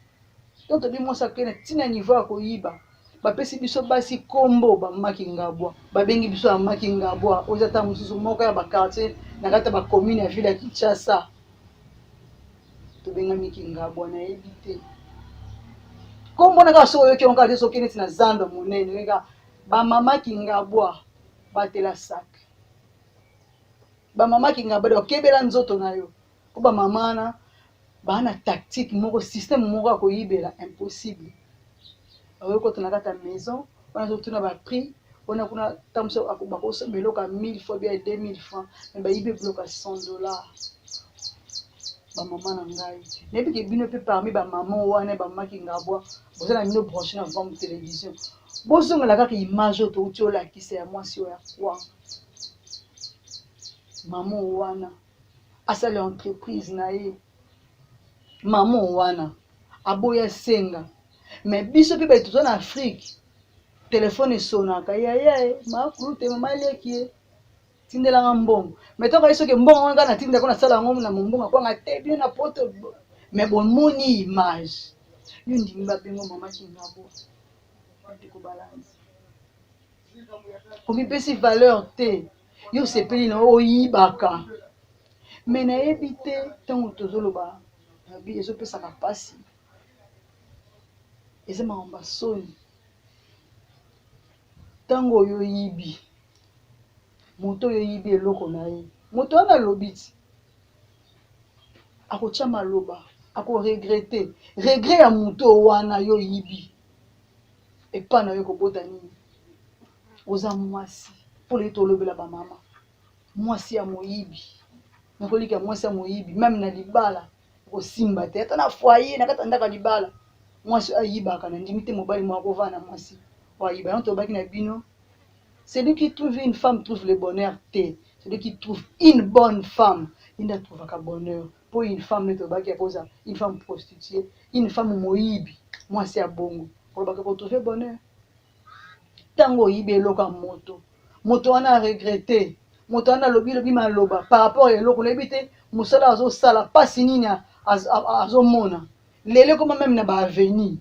Donc tobi mwasi akende ntina niveau ya koyiba. Bapesi biso basi kombo bamaki ngabwa, babengi biso bamaki ngabwa. Oyo eza ta mosusu moko ya baquartier na kati ya bacommune ya ville ya Kinshasa. Tobengami kingabwa, nayebi te kombo na kaka. Soki oyoki yango kaka te, soki neti na zando monene, oyeka bamama kingabwa, batela sak bamama kingabwa, okebela nzoto na yo, mpo bamama wana baa na tactique moko, système moko ya koyibela impossible. Bakoki kota na kati ya maison wana, azotuna baprix wana kuna. Ntango mosusu bakosomba eloko ya 1000 fois bia 2000 francs, mais bayibi biloko ya 100 $. Bamama na ngai, nayebi ke bino mpe parmi bamama wana, bamama kingabwa, boza na bino branché na Vambo Télévision. Bozongela kaka image oyo touti olakisa ya mwasi oyo ya kwanga. Mama wana asali entreprise na ye, mama wana aboya senga. Mais biso mpe bato toza na Afrique, telefone esonaka, yaya e makulu te, mama aleki ye, tindelanga mbongo. Mais ntango ayi, soki mbongo wana kaka natindako, nasala yango na mombongo akwanga te. Bino na poto, mais bomoni image, yo ndimi babengo mama kingabwa. Bandeko balanzi, omipesi valeur te, yo osepeli na oyibaka. Mais nayebi te, ntango tozoloba, ezopesaka mpasi, eza makambo ya soni. Ntango oyo oyibi moto oyo oyibi eloko na ye, moto wana alobi ti akotya maloba, akoregrete. Regret ya moto wana yo oyibi epa na yo ekobota nini? Oza mwasi mpo lelo tolobela bamama, mwasi ya moyibi, nakolika mwasi ya moyibi meme na libala ekosimba te, ata na foyer na kati ya ndako ya libala mwasi oyo ayibaka, nandimi te mobali moko akovanda na mwasi oyo ayiba. Yango tolobaki na bino, celui qui trouve une femme trouve le bonheur te, celui qui trouve une bonne femme ye nde atrouvaka bonheur. Mpo une femme nde tolobaki akoza une femme prostituée, une femme moyibi, mwasi ya bongo olobaka kotrouve bonheur. Ntango oyibi eloko ya moto, moto wana aregrete, moto wana alobi lobi maloba par rapport ya eloko, nayebi te mosala azosala mpasi nini azomona. Lelo ekoma meme na baavenue,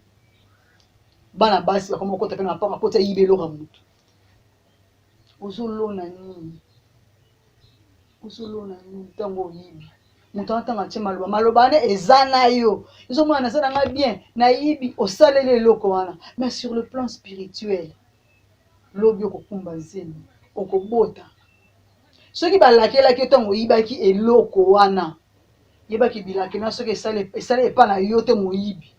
bana basi bakoma kokota mpe na mapango, akoti ayibi eloko ya moto. Ozolona nini? Ozolona nini ntango oyibi? Moto wana ntango atie maloba, maloba wana eza na yo, ezomona naza na ngai bien, nayibi, osaleli eloko wana. Mais sur le plan spirituel, lobi okokumba zemi, okobota. Soki balakelaki yo ntango oyibaki eloko wana, yebaki bilakeli wana soki esali epa na yo te, moyibi,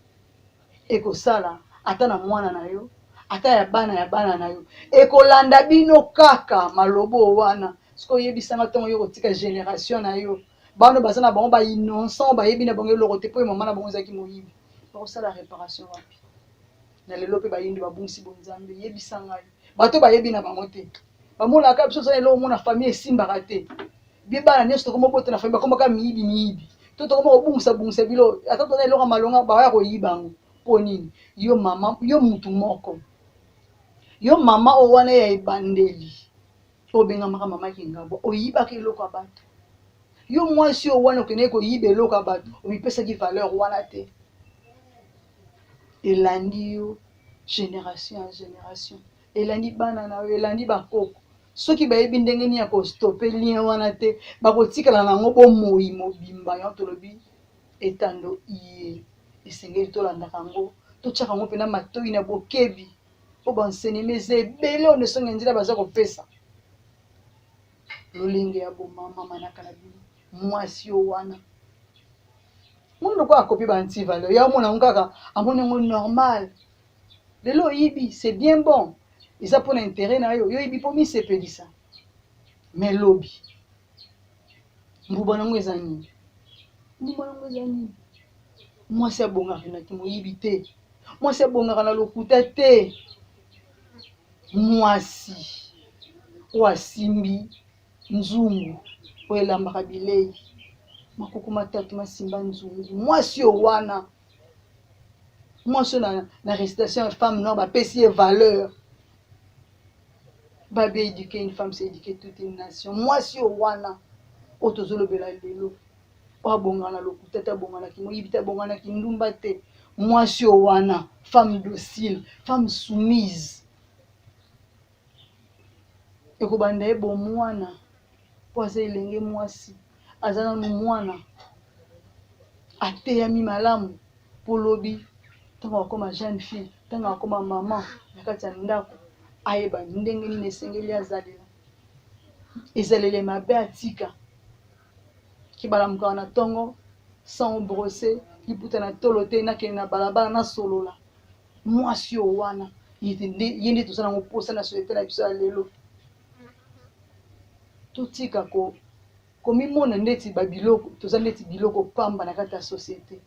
ekosala ata na mwana na yo, ata ya bana ya bana na yo, ekolanda bino kaka malobo wana. Soki oyebisanga ntango yo kotika génération na yo, bana baza na bango ba innocent, bayebi na bango eloko te, mpo mama na bango ezalaki moyibi, bakosala réparation wapi? Na lelo mpe bayindi babungisi bonzambe. Yebisa ngai, bato bayebi na bango te, bamonaka biso oza eloko mona famille esimbaka te, bie bana nyonso tokoma bota na famille bakomaka miyibi miyibi, to tokoma kobungisa bungisa bilo, ata toza eloko ya malonga baya koyiba yango. Mpo nini? Yo mama, yo mutu moko, yo mama oyo wana ya ebandeli oyo obengamaka mama Kingabwa, oyibaka eloko ya bato. Yo mwasi oyo wana okendeki koyiba eloko ya bato, omipesaki valeur wana te, elandi yo génération ya génération, elandi bana na yo, elandi bakoko. Soki bayebi ndenge nini ya kostope lien wana te, bakotikala na yango bomoi mobimba. Yango tolobi etando iye esengeli tolandaka yango, totiaka yango mpena matoi na bokebi, mpo baenseignement eza ebele oyo nesonge nzela baza kopesa lolenge ya bomama manaka na bino. Mwasi oyo wana moni lokola akopi ba antivaleur, ya omona yango kaka, amoni yango normal. Lelo oyibi, c'est bien bon, eza mpona intérêt na yo, yo oyibi mpo misepelisa, mais lobi mbuba nango eza nini? Mbuba nango eza nini? Mwasi abongaka na kimoyibi te, mwasi abongaka na lokuta te, mwasi oyo asimbi nzungu oyo elambaka bilei, makuku matatu masimba nzungu, mwasi oyo wana, mwasi oyo na récitation ya femme noire bapesi ye valeur. Babi éduquer une femme, c'est éduquer toute une nation. Mwasi oyo wana oyo tozolobela lelo, oyo abongaka na lokuta te, abongaka na kimoyibi te, abongaka na kindumba te, mwasi oyo wana, femme docile, femme soumise, ekobanda ye bomwana, mpo aza elenge mwasi, aza nanu mwana, ateyami malamu mpo lobi ntango akoma jeune fille, ntango akoma mama na kati ya ndako, ayeba ndenge nini esengeli azalela, ezaleli mabe atika. Kibalamukaka na ntongo sans brosse, liputa na tolo te, nakende na balabala nasolola. Mwasi oyo wana ye nde toza nango mposa na société na biso ya lelo. Totika komimona ndeti babiloko, toza ndeti biloko pamba na kati ya société.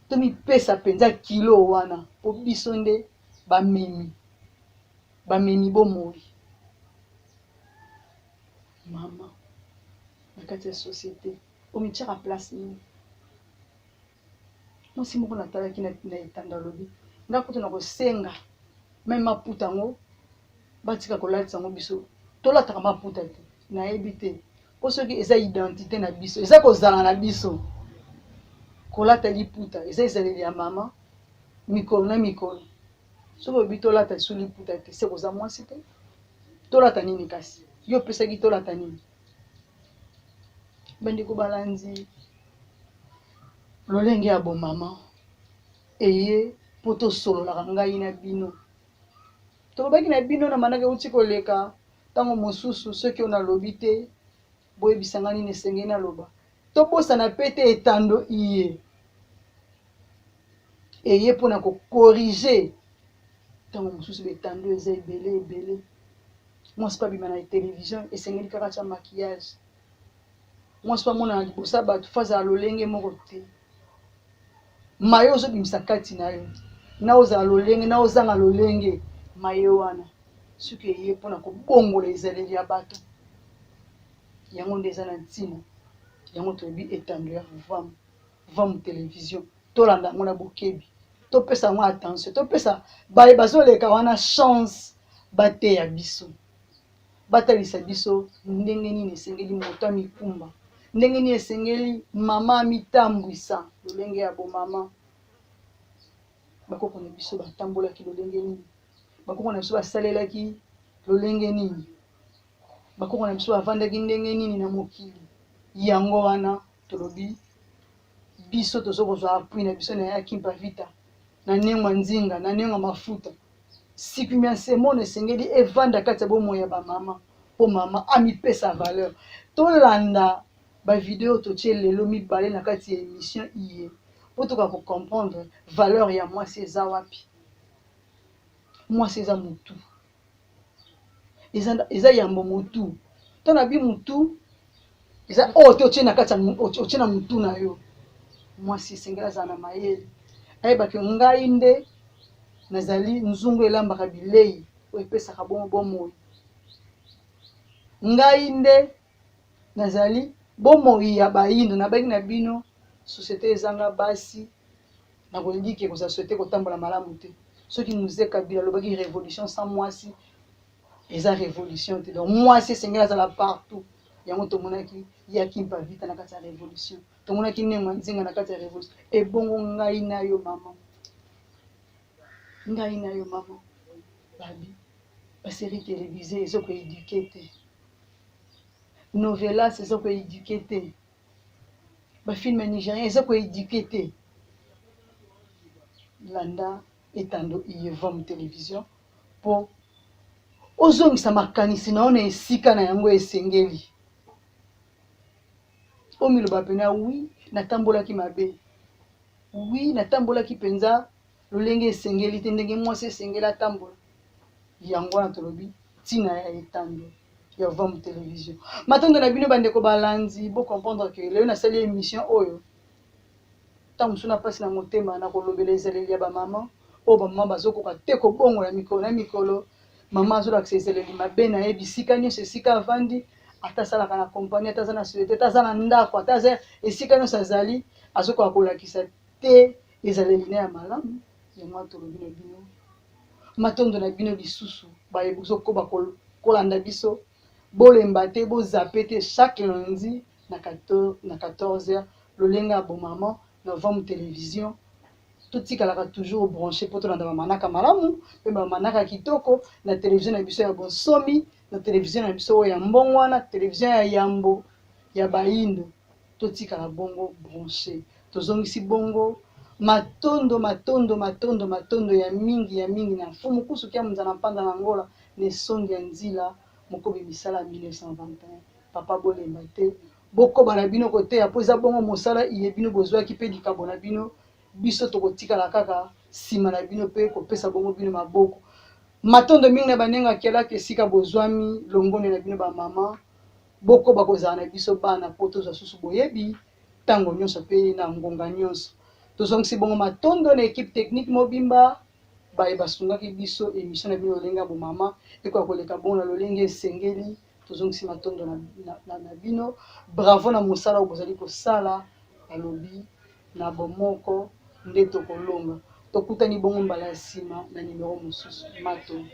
Tomipesa mpenza kilo wana, mpo biso nde bamemi, bamemi bomoi. Mama na kati ya société, omitiaka place nini? Mwasi moko natalaki na etando alobi, nga kutu na kosenga meme maputa yango batika kolatisa yango, biso tolataka maputa te, nayebi te mpo soki eza identité na biso, eza kozala na biso kolata liputa, eza ezaleli ya mama mikolo na mikolo. Soki olobi tolata lisusu liputa te, se koza mwasi te, tolata nini? Kasi yo opesaki tolata nini? Bandeko balandi lolenge ya bomama eye mpo tosololaka ngai na bino. Tolobaki na bino na manaka euti koleka, ntango mosusu soki oyo nalobi te, boyebisa ngai nini esengeli naloba. Tobosana mpe te etando iye eye mpo na ko corriger ntango mosusu betando eza ebele ebele. Mwasi mpe abima na television esengeli kaka atya maquillage. Mwasi mpe amonana liboso ya bato fo azala lolenge moko te. Maye ozobimisa kati na yo na ozala lolenge na ozanga lolenge maye wana soki eye mpo na kobongola ezaleli ya bato yango nde eza na ntina yango toyebi etando ya vam vam television tolanda yango na bokebi topesa yango attention topesa baye bazoleka wana chance bateya biso batalisa biso ndenge nini esengeli moto amikumba, ndenge nini esengeli mama amitambwisa lolenge ya bomama. Bakoko na biso batambolaki lolenge nini? Bakoko na biso basalelaki lolenge nini? Bakoko na biso bavandaki ndenge nini na mokili? Yango wana tolobi biso tozo kozwa appui na biso na ya Kimpa Vita na nengwa nzinga na nengwa mafuta Sikwimi ya nsemono esengeli evanda kati ya bomoi ya ba mama mpo mama amipesa valeur. Tolanda ba video totie lelo mibale na kati ya emission iye mpo tokoka ko comprendre valeur ya mwasi eza wapi. Mwasi eza mutu. Eza, eza yambo mutu. To na bi mutu eza oyo te otie na kati ya otie na mutu na yo. Mwasi esengeli azala na mayele. Ayeba ke ngai nde Nazali nzungu elambaka bilei oyo epesaka bongo bomoi. Ngai nde nazali bomoi ya bayindo. Nabangi na bino societe ezanga basi nakolingi ke kozala societe kotambola malamu te. Soki Mzee Kabila alobaki revolution sans mwasi eza revolution te. Donc mwasi esengeli azala partout. Yango tomonaki ya Kimpa Vita na kati ya revolution. Tomonaki Nengwa Nzinga na kati ya revolution. Ebongo ngai na yo mama. Ngai na yo maman babi ba serie televisee ezo ko eduquer te novelas ezo ko eduquer te ba film nigerien ezo ko eduquer te landa etando iye vom television po ozongisa makanisi na yo na esika na yango esengeli omiloba pena oui natambolaki mabe Oui, natambolaki mpenza lolenge esengeli te, ndenge mwasi esengeli atambola. Yango wana tolobi ntina ya etando ya Vam Television. Matondo na bino bandeko balandi, bo comprendre que lelo nasali emission oyo ntango mosusu na mpasi na motema na kolobela ezaleli ya bamama oyo bamama bazokoka te kobongola mikolo na mikolo. Mama azolakisa ezaleli mabe na ye bisika nyonso esika avandi, ata asalaka na kompani, ata aza na societe, ata aza na ndako, ata aza esika nyonso azali, azokoka kolakisa te ezaleli na ya malamu. Yango wana tolobi na bino matondo na bino lisusu baye bozokoba kolanda biso, bolemba te, bozape te chaque lundi na 14 heures lolenge ya bomama na Vam Television. Totikalaka toujours branche mpo tolanda bamanaka malamu mpe bamanaka kitoko na television na biso ya bonsomi, na television na biso oyo ya mbongwana, television ya yambo ya bayindo. Totikala bongo branche. Tozongisi bongo matondo, matondo, matondo, matondo ya mingi, ya mingi na Mfumu Kusu Kia Munzana Mpanza na Angola na esongi ya nzila mokobi misala 1921. Papa bolemba te, bokoba na bino koteya mpo eza bongo mosala iye bino bozwaki mpe likabo na bino. Biso tokotikala kaka sima na bino mpe kopesa bongo bino maboko. Matondo mingi na banenga kelaka esika bozwami, longonya na bino ba mama. Bokoba kozala na biso bana mpo tozwa susu boyebi ntango nyonso mpe na ngonga nyonso. Tozongisi bongo matondo na equipe technique mobimba baye basungaki biso emission na bino lolenge ya bomama ekoka koleka bongo na lolenge esengeli. Tozongisi matondo na, na, na, na bino. Bravo na mosala oyo bozali kosala. Balobi na bomoko nde tokolonga. Tokutani bongo mbala ya nsima na nimero mosusu. Matondo.